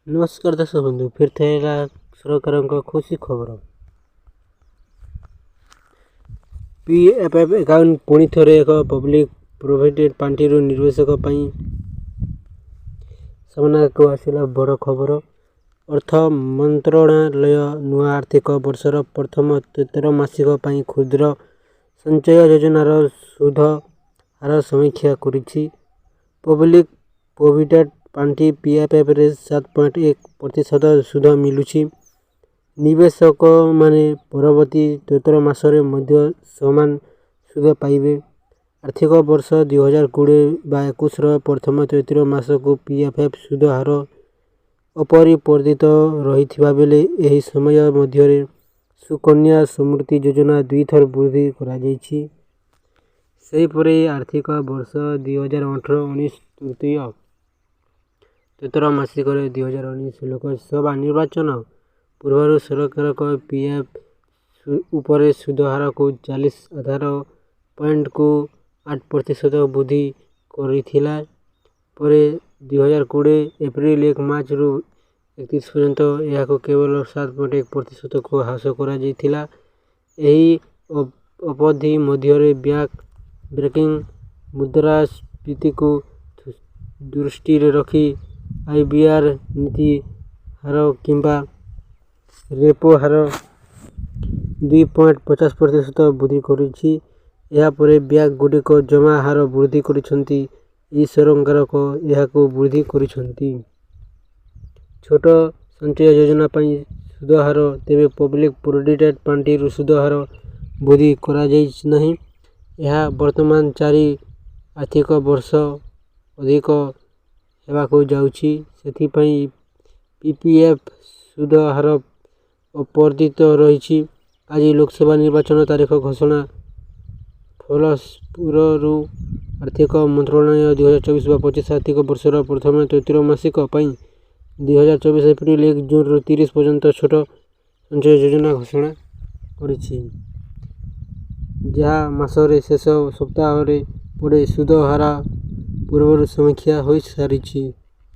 ନମସ୍କାର ଦର୍ଶକ ବନ୍ଧୁ, ଫେରିଥିଲା ସରକାରଙ୍କ ଖୁସି ଖବର। ପିଏଫ୍ ଆକାଉଣ୍ଟ ପୁଣି ଥରେ ଏକ ପବ୍ଲିକ୍ ପ୍ରୋଭିଡେଣ୍ଟ ପାଣ୍ଠିରୁ ନିବେଶକ ପାଇଁ ସାମନାକୁ ଆସିଲା ବଡ଼ ଖବର। ଅର୍ଥ ମନ୍ତ୍ରଣାଳୟ ନୂଆ ଆର୍ଥିକ ବର୍ଷର ପ୍ରଥମ ତ୍ରୈମାସିକ ପାଇଁ କ୍ଷୁଦ୍ର ସଞ୍ଚୟ ଯୋଜନାର ସୁଧ ହାର ସମୀକ୍ଷା କରିଛି। ପବ୍ଲିକ୍ ପ୍ରୋଭିଡେଣ୍ଟ ପାଣ୍ଠି ପିଏଫ୍ରେ 7.1% ସୁଧ ମିଳୁଛି। ନିବେଶକମାନେ ପରବର୍ତ୍ତୀ ତ୍ରୈମାସରେ ମଧ୍ୟ ସମାନ ସୁଧ ପାଇବେ। ଆର୍ଥିକ ବର୍ଷ 2020/21ର ପ୍ରଥମ ତ୍ରୈମାସିକକୁ ପିଏଫ୍ ସୁଧ ହାର ଅପରିବର୍ତ୍ତିତ ରହିଥିବା ବେଳେ ଏହି ସମୟ ମଧ୍ୟରେ ସୁକନ୍ୟା ସମୃଦ୍ଧି ଯୋଜନା ଦୁଇଥର ବୃଦ୍ଧି କରାଯାଇଛି। ସେହିପରି ଆର୍ଥିକ ବର୍ଷ 2018-19 ତୃତୀୟ ତ୍ରୈମାସିକରେ 2019 ଲୋକସଭା ନିର୍ବାଚନ ପୂର୍ବରୁ ସରକାର ପିଏଫ୍ ଉପରେ ସୁଧ ହାରକୁ 40 ଆଧାର ପଏଣ୍ଟକୁ 8% ବୃଦ୍ଧି କରିଥିଲା। ପରେ 2020 ଏପ୍ରିଲ 1 ମାର୍ଚ୍ଚରୁ 31 ପର୍ଯ୍ୟନ୍ତ ଏହାକୁ କେବଳ 7.1%କୁ ହ୍ରାସ କରାଯାଇଥିଲା। ଏହି ଅବଧି ମଧ୍ୟରେ ବ୍ୟାଙ୍କ ବ୍ୟାଙ୍କିଂ ମୁଦ୍ରାସ୍ଫୀତିକୁ ଦୃଷ୍ଟିରେ ରଖି ଆରବିଆଇ ନୀତି ହାର କିମ୍ବା ରେପୋ ହାର 2.50% ବୃଦ୍ଧି କରିଛି। ଏହାପରେ ବ୍ୟାଙ୍କଗୁଡ଼ିକ ଜମା ହାର ବୃଦ୍ଧି କରିଛନ୍ତି। ଏହି ସରକାର ଏହାକୁ ବୃଦ୍ଧି କରିଛନ୍ତି। ଛୋଟ ସଞ୍ଚୟ ଯୋଜନା ପାଇଁ ସୁଧ ହାର। ତେବେ ପବ୍ଲିକ୍ ପ୍ରୋଭିଡେଣ୍ଟ ପାଣ୍ଠିରୁ ସୁଧ ହାର ବୃଦ୍ଧି କରାଯାଇନାହିଁ। ଏହା ବର୍ତ୍ତମାନ ଚାରି ଆର୍ଥିକ ବର୍ଷ ଅଧିକ ହେବାକୁ ଯାଉଛି। ସେଥିପାଇଁ ପିପିଏଫ୍ ସୁଧ ହାର ଅପରିବର୍ତ୍ତିତ ରହିଛି। ଆଜି ଲୋକସଭା ନିର୍ବାଚନ ତାରିଖ ଘୋଷଣା ଫଳପୂର୍ବରୁ ଆର୍ଥିକ ମନ୍ତ୍ରଣାଳୟ 2024/25 ଆର୍ଥିକ ବର୍ଷର ପ୍ରଥମ ତ୍ରୈମାସିକ ପାଇଁ 2024 ଏପ୍ରିଲ 1 ଜୁନ୍ 30 ପର୍ଯ୍ୟନ୍ତ ଛୋଟ ସଞ୍ଚୟ ଯୋଜନା ଘୋଷଣା କରିଛି, ଯାହା ମାସର ଶେଷ ସପ୍ତାହରେ ପଡ଼େ। ସୁଧ ହାର ପୂର୍ବରୁ ସମୀକ୍ଷା ହୋଇସାରିଛି।